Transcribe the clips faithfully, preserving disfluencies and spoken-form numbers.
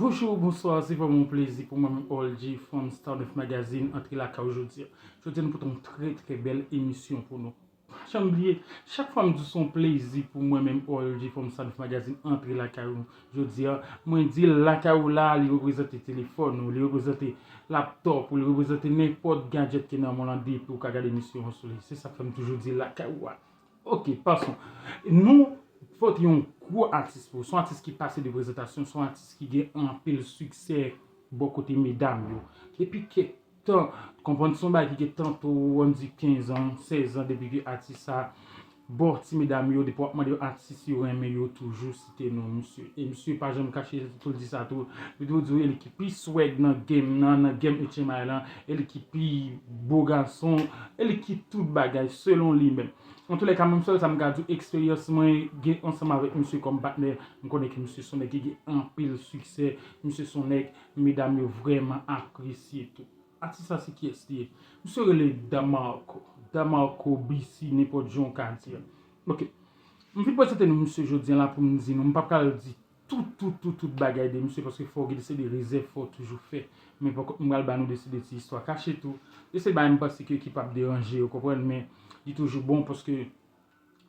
Bonjou, bonswa, se vrèman yon plezi pou mwen menm O L G from Star Neuf Magazine antre lakay ou jodi a. Jodi a nou pote yon trè trè bèl emisyon pou nou. Pa janm bliye, chak fwa m di w se yon plezi pou mwen menm O L G from Star Neuf Magazine antre lakay ou jodi a, mwen di l lakay ou la, li reprezante telefòn ou, li reprezante laptop ou, li reprezante nenpòt gadget ki nan men w lan depi ou ka gade emisyon an sou li. Se sa k fè m toujou di lakay ou a. Ok, passons. Nou pote yon gwo atis pou ou. Se yon atis ki pase de prezantasyon, se yon atis ki gen anpil siksè bò kote medam yo. Depi kèk tan, konprann se yon bagay ki gen tanto, ann di kenz an, sèz an, depi ke atis sa bò ti medam yo, depi w ap mande yo atis yo renmen, yo toujou site non misye. E misye pa janm kache pou l di sa tou. Li toujou di w e li ki pi swag nan game nan, nan game H M I lan, e li ki pi bo gason, e li ki tout bagay selon li menm. Antoulèka, mwen sèl sa m ka di w, eksperyans mwen gen ansanm avèk misye kòm patnè, m konnen ke misye se yon nèg ki gen anpil siksè, misye se yon nèg medam yo vrèman apresye tou. Atis sa se kiyès li ye? Misye rele Damarco. Damarco B C, nenpòt jan w ka di l. Ok. M vin prezante nou misye jodi a la pou m di nou, m p ap ka di tout, tout, tout, tout bagay de misye, paske fò w gen de seri de rezèv fò w toujou fè. Men poko, m pral ba nou de seri de ti istwa kache tou. De seri de bagay m panse ke ki p ap deranje yo, konprann, men li toujou bon paske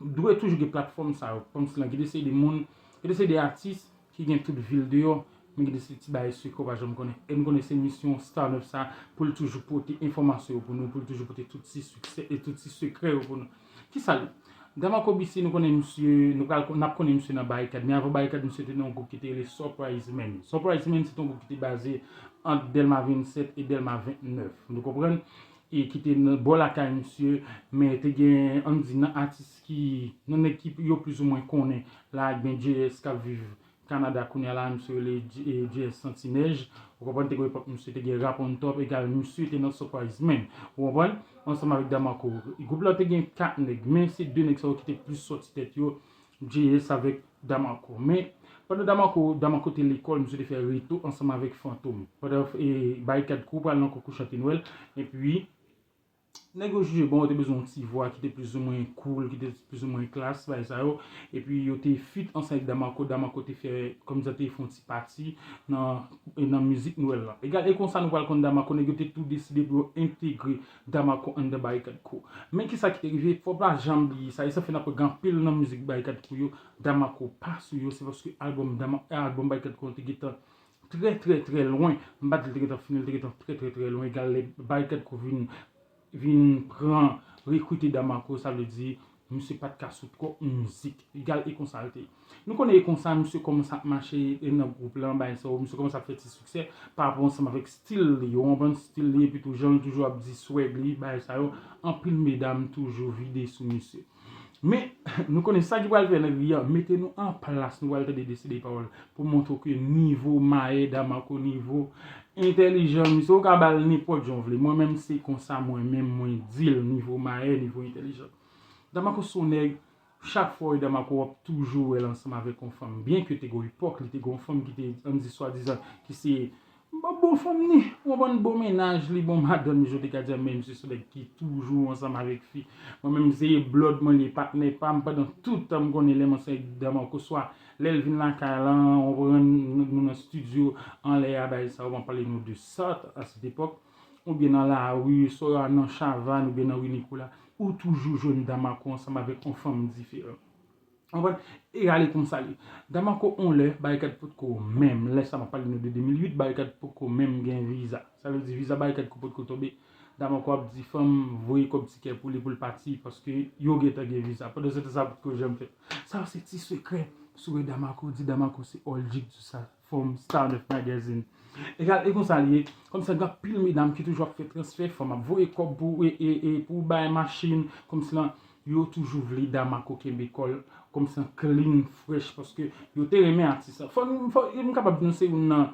dwe toujou gen platfòm sa yo. Kòmsi lan gen de seri de moun, gen de seri de atis ki gen tout vi l deyò, men gen de seri ti bagay sekrè w pa janm konnen. E m konnen se misyon Star Neuf sa pou l toujou pote enfòmasyon yo pou nou, pou l toujou pote tout ti siksè e tout ti sekrè yo pou nou. Kisa l ye? Damarco B C, nou konnen misye, nou pral, n ap konnen misye nan Barikad. Men avan Barikad, misye te nan yon gwoup ki te rele Surprise Men. Surprise Men, se te yon gwoup ki te baze ant Dèlma vennsèt e Dèlma vennèf. Nou konprann? E ki te nan bò lakay misye, men te gen, ann di, nan atis ki, nan nèg ki yo plizoumwen konnen la, gen J S k ap viv Kanada kounye a la, misye rele J-, eh, J S Santinèj. Ou konprann, te gen epòk misye te gen Rap on Top, egal misye te nan Surprise Men. Ou konprann? Ansanm avèk Damarco. Gwoup la te gen kat nèg, men se de nèg sa yo ki te plis sòti tèt yo, J S avèk Damarco. Men, pandan Damarco, Damarco te lekòl, misye te fè reto ansanm avèk Fantom. Pandan, eh, Barikad Crew pral nan konkou chante Nwèl, epi nèg yo jije, bon, yo te bezwen yon ti vwa ki te plizoumwen cool, ki te plizoumwen klas, bagay sa yo. Epi yo te feat ansanm avèk Damarco. Damarco te fè, kòmsi te fè yon ti pati nan, nan mizik Nwèl la. Egal, e konsa nou pral konn Damarco, nèg yo te tou deside pou yo entegre Damarco anndan Barikad Crew. Men kisa ki te rive, fò w pa janm bliye sa, e sa fè n ap wè gen anpil nan mizik Barikad Crew yo, Damarco pa sou yo, se paske albòm Dama-, albòm Barikad Crew te gentan trè, trè, trè lwen. M pa di l te gentan fini, l te gentan trè, trè, trè lwen. Egal, lè Barikad Crew vin, vin pran, rekrite Damarco, sa vle di, misye pa t ka sou twòp mizik. Egal, e konsa l te ye. Nou konnen e konsa, misye kòmanse ap mache e nan gwoup lan, bagay sa yo, misye kòmanse ap fè ti siksè pa rapò ansanm avèk stil li, ou konprann stil li, epi tou jan l toujou ap di swag li, bagay sa yo, anpil medam toujou vide sou misye. Men, nou konnen sa ki pral fè n ri an, mete nou an plas, nou pral tande de seri de pawòl pou montre w ke nivo mayè Damarco, nivo entèlijan misye, ou ka ba l nenpòt jan w vle. Mwen menm se konsa mwen menm mwen di l, nivo mayè, nivo entèlijan. Damarco se yon nèg, chak fwa w wè Damarco w ap toujou wè l ansanm avèk yon fanm. Byenke te gen yon epòk, li te gen yon fanm ki te, ann di swadizan, ki se Bon, bon fanm ni, ou konprann, bon mennaj li, bon madanm li, jan w te ka di a, men misye se nèg ki toujou ansanm avèk fi. Mwen menm se blòd mwen li ye, patnè pa m, pandan tout tan m konnen lè m ansanm avèk Damarco, swa lè l vin lakay lan, ou konprann, nou, nou nan estidyo anlè a, bagay sa yo, m ap pale nou de sa a cette époque, oubyen nan lari, swa nan Chavann, oubyen nan ri Nikola, ou toujou jwenn Damarco ansanm avèk yon fanm diferan. Konprann? Egal e konsa l ye. Damarco, on lè, Barikad potko menm, lè sa m ap pale nou de de mil uit, Barikad potko menm gen viza. Sa vle di viza Barikad Crew potko tonbe. Damarco ap di fanm voye kòb tikè pou li pou l pati paske yo gentan gen viza. Pandan se tan sa potko janm fèt. Sa yo se ti sekrè. Si w wè Damarco, di Damarco se Oljik di sa. From Star Neuf Magazine. Egal, e konsa l ye. Kòmsi gen anpil medam ki toujou ap fè transfè, fanm ap voye kòb pou, e, e, e, pou bay machin, kòmsi lan, yo toujou vle Damarco kenbe kò l, kòmsi clean, fresh, paske yo te renmen atis la. Fò nou, fò, e m kapab di nou se youn nan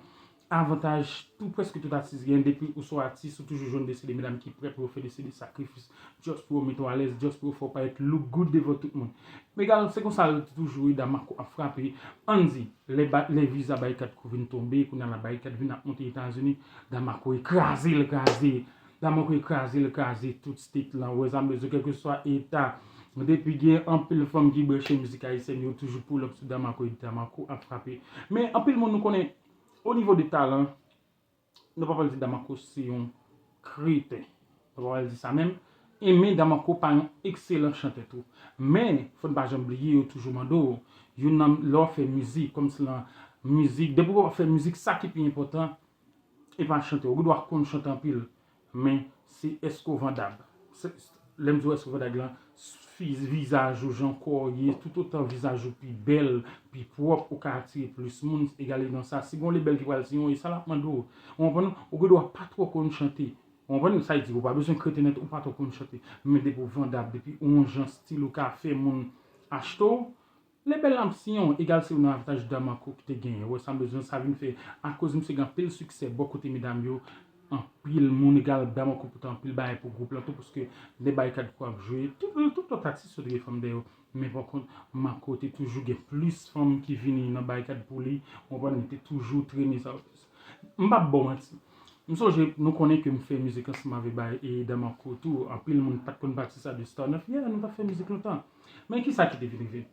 avantaj tou prèske tout atis gen, depi ou se yon atis, ou toujou jwenn de seri de medam ki prè pou yo fè de seri de sakrifis, just pou yo mete w alèz, just pou yo fè w parèt look good devan tout moun. Men egal, se konsa l toujou ye, Damarco ap frape. Ann di, lè ba-, lè viza Barikad Crew vin tonbe, kounye a la Barikad vin ap monte Etazini, Damarco e kraze l kraze. Damarco e kraze l kraze tout state lan. Ou wè sa m bezwen, kèlkeswa eta. Depi gen anpil fanm ki branche mizik ayisyèn, yo toujou pull up sou Damarco e Damarco ap frape. Men anpil moun nou konnen, O nivo de talan, nou pa pral di Damarco se yon kreten. Nou pa pral di sa menm. E men Damarco pa yon ekselan chantè tou. Men, fò n pa janm bliye, yo toujou mande w, youn nan, lè w ap fè mizik, kòmsi lan mizik, depi w ap fè mizik, sa ki pi enpòtan, e pa chante. Ou gen dwa konn chante anpil, men se èske w vandab. Se, lè m di w èske w vandab lan, fi- vizaj ou, jan kò w ye, toutotan vizaj ou pi bèl, pi pwòp, ou ka atire plis moun, egale nan sa. Si gen yon lebèl ki pral siyen w, e sa l ap mande w. Ou konprann? Ou gen dwa pa twò konn chante. Ou konprann? Sa vle di, ou pa bezwen kreten nèt, ou pa twò konn chante. Men depi w vandab, depi w yon jan stil ou ka fè moun achte w, lebèl la ap siyen w, egal se yon avantaj Damarco ki te genyen. Ou wè sa m bezwen, sa vin fè, akoz misye gen anpil siksè bò kote medam yo, anpil moun egal Damarco pote anpil bagay pou gwoup lan tou, paske de barikad kou ap jwe, tout, tout lòt atis yo te gen fanm dèyè yo. Men pa kont, Marco te toujou gen plis fanm ki vini nan barikad pou li, ou konprann, li te toujou trennen sa. M p ap ba w manti. M sonje, nou konnen ke m fè mizik ansanm avèk bay e Damarco tou. Anpil moun pa t konn pati sa de Star nèf. Yeah, nou t ap fè mizik lontan. Men kisa ki te vin rive?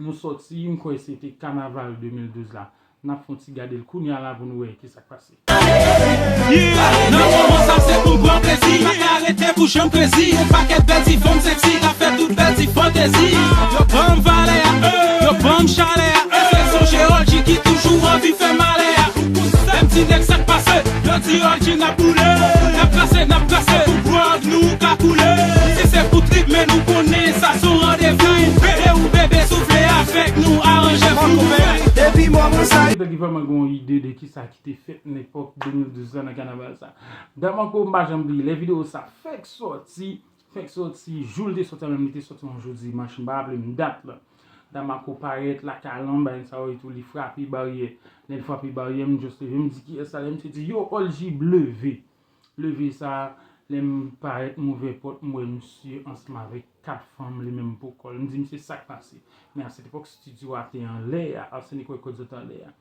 Nou sòti, m kwè se te kanaval de mil douz la. N ap fè yon ti gade l kounye a la pou nou wè kisa k pase. Yeah, nan moman sa se pou pran plezi. Pa ka rete pou janm krezi. Yon pakèt bèl ti fanm seksi k ap fè tout bèl ti fantezi. Yo ban m valè a, yo ban m chalè a. E se sonje Orji ki toujou anvi fè malè a. Menm ti nèg sa k pase, yo di Orji n ap boule. N ap brase, n ap brase, pou gwòg nou ka koule. Si se pou trip, men nou konnen sa se yon randevou. Bebe ou bebe soufle avèk nou, aranje pou nou. Depi moman sa. Ki vrèman gen yon ide de kisa ki te fèt nan epòk de mil douz la nan kanaval sa. Damarco, m pa janm bliye, lè videyo sa fèk sòti, fèk sòti, jou l te sòti a menm, li te sòti yon jou dimanch, m pa raple m dat la. Damarco parèt lakay lan, bagay sa yo etou, li frape baryè. Lè l frape baryè, m just leve, m di, "Kiyès sa?" Lè misye di, "Yo, Orji, leve." Leve sa, lè m parèt, m ouvè pòt, m wè misye ansanm avèk kat fanm, li menm pou kò l. M di, "Misye, sa k pase?" Men a sèt epòk, estidyo a te anlè a, Arsenic Records te anlè a.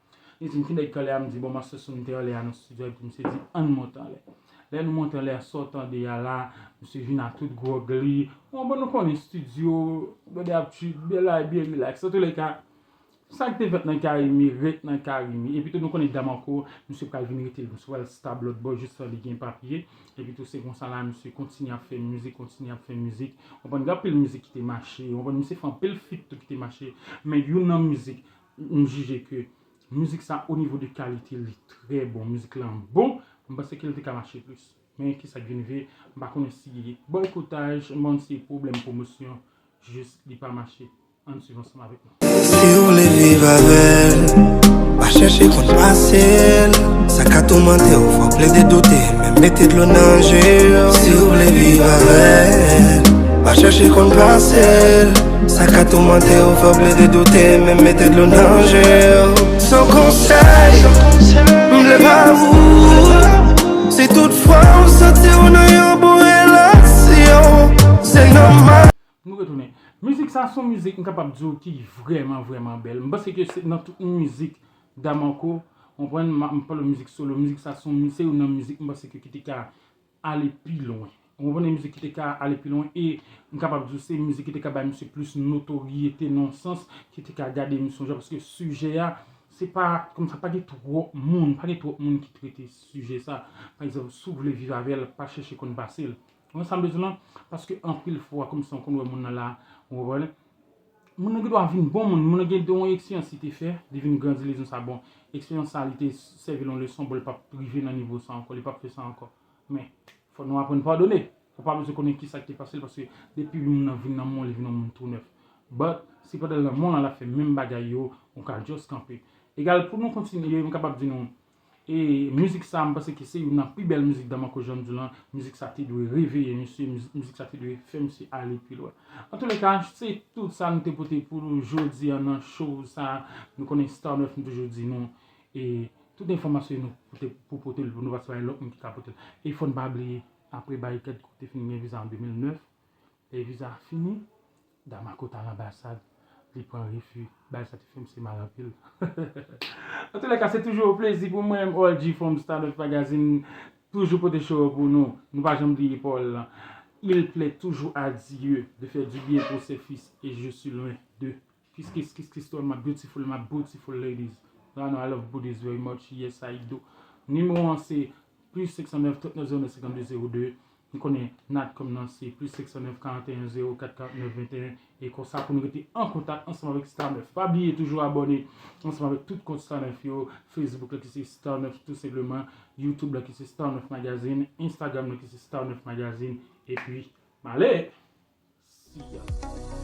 Li di m, "Ki nèg ki anlè a?" M di, "Bon, Master Sound te anlè a nan estidyo a," epi misye di, "Ann monte anlè." Lè nou monte anlè a, sa w tande a la, misye vin a tout gwòg li. Bon, bon, nou konnen estidyo, bèl ap chill, bèl la byen rilaks. Antouleka, sa k te fèt nan Karimi ret nan Karimi. Epi tou, nou konnen Damarco, misye pral vin rete, misye pral stab lòt bò, jis lè li gen papye. Epi tou, se konsa la, misye kontinye ap fè mizik, kontinye ap fè mizik. Ou konprann, gen anpil mizik ki te mache, ou konprann, misye fè anpil feat tou ki te mache. Men youn nan mizik, m jije ke mizik sa, o nivo de kalite, li trè bon. Mizik lan bon, m panse ke l te ka mache plis. Men kisa k vin rive, m pa konnen si bòykotaj, m pa konn si pwoblèm pwomosyon, jis li pa mache. Ann swiv ansanm avèk nou. Si w vle viv avè l, pa chèche konn pase l. Sa ka toumante w, fò w plede doute, men mete dlo nan je w. Si w vle viv avè l, pa chèche konn pase l. Sa ka toumante w, fò w plede doute, men mete dlo nan je w. Se yon konsèy m vle ba ou. Si tout fwa w santi w nan yon bon relasyon, se nòmal. Nou retounen. Mizik sa se yon mizik m kapab di w ki vrèman, vrèman bèl. M panse ke se nan tout mizik Damarco, ou konprann, m pale mizik solo, mizik sa se yon, se youn nan mizik m panse ke ki te ka ale pi lwen. Ou konprann, mizik ki te ka ale pi lwen e m kapab di w se mizik ki te ka bay misye plis notoryete nan yon sans, ki te ka gade misye yon jan, paske sijè a, se pa, kòmsa pa gen twòp moun, pa gen twòp moun ki trete sijè sa. Pa egzanp, si w vle viv avè l, pa chèche konn pase l. Ou konprann sa m vle di w lan? Paske anpil fwa, kòmsi w konn wè moun nan la, ou konprann? Moun nan gen dwa vin bon moun, moun nan gen yon eksperyans li te fè, li vin grandi, li di sa bon, eksperyans sa li te sèvi l yon leson, bon, li p ap rive nan nivo sa ankò, li p ap fè sa ankò. Men, fò nou aprann padone. Ou pa bezwen konnen kisa ki te pase l, paske depi moun nan vin nan men w, li vin yon moun tou nèf. But, si pandan nan men w lan l ap fè menm bagay yo, ou ka just kanpe. Egal, pou nou kontinye, m kapab di nou, E mizik sa, m panse ke se youn nan pi bèl mizik Damarco, jan m di w lan. Mizik sa te dwe reveye misye, mizik, mizik sa te dwe fè misye ale pi lwen. Antouleka, se tout sa nou te pote pou nou jodi a nan show sa. Nou konnen Star nèf, nou toujou di nou, e tout enfòmasyon nou pote, pou pote l, pou nou pa se bay lòt moun ki ka pote l. E fò n pa bliye, apre Barikad ki te fin gen viza an de mil nèf, lè viza a fini, Damarco t al anbasad, li pran refi, bagay sa te fè misye mal anpil. Antouleka, se toujou yon plezi pou mwen, M R G from Star Nèf Magazine, toujou pote show pou nou. Nou pa janm bliye pawòl lan. Il plaît toujours à Dieu de faire du bien pour ses fils et je suis loin d'eux. Kiss, kiss, kiss, kiss to all my beautiful, my beautiful ladies. Rano, I love Buddhist very much. Yes, I do. Nimewo an se plis senk san nèf, trant nèf, zewo nèf, senkant de, zewo de. Nou konnen Natcom nan se plis senk san nèf, karant e en, zewo kat, karant nèf, venteyen. E konsa pou nou rete an kontak ansanm avèk Star nèf. Pa bliye toujou abòne ansanm avèk tout kont Star nèf yo. Facebook la ki se Star nèf tou senpleman. YouTube la ki se Star nèf Magazine. Instagram la ki se Star nèf Magazine. Epi, m ale! See ya.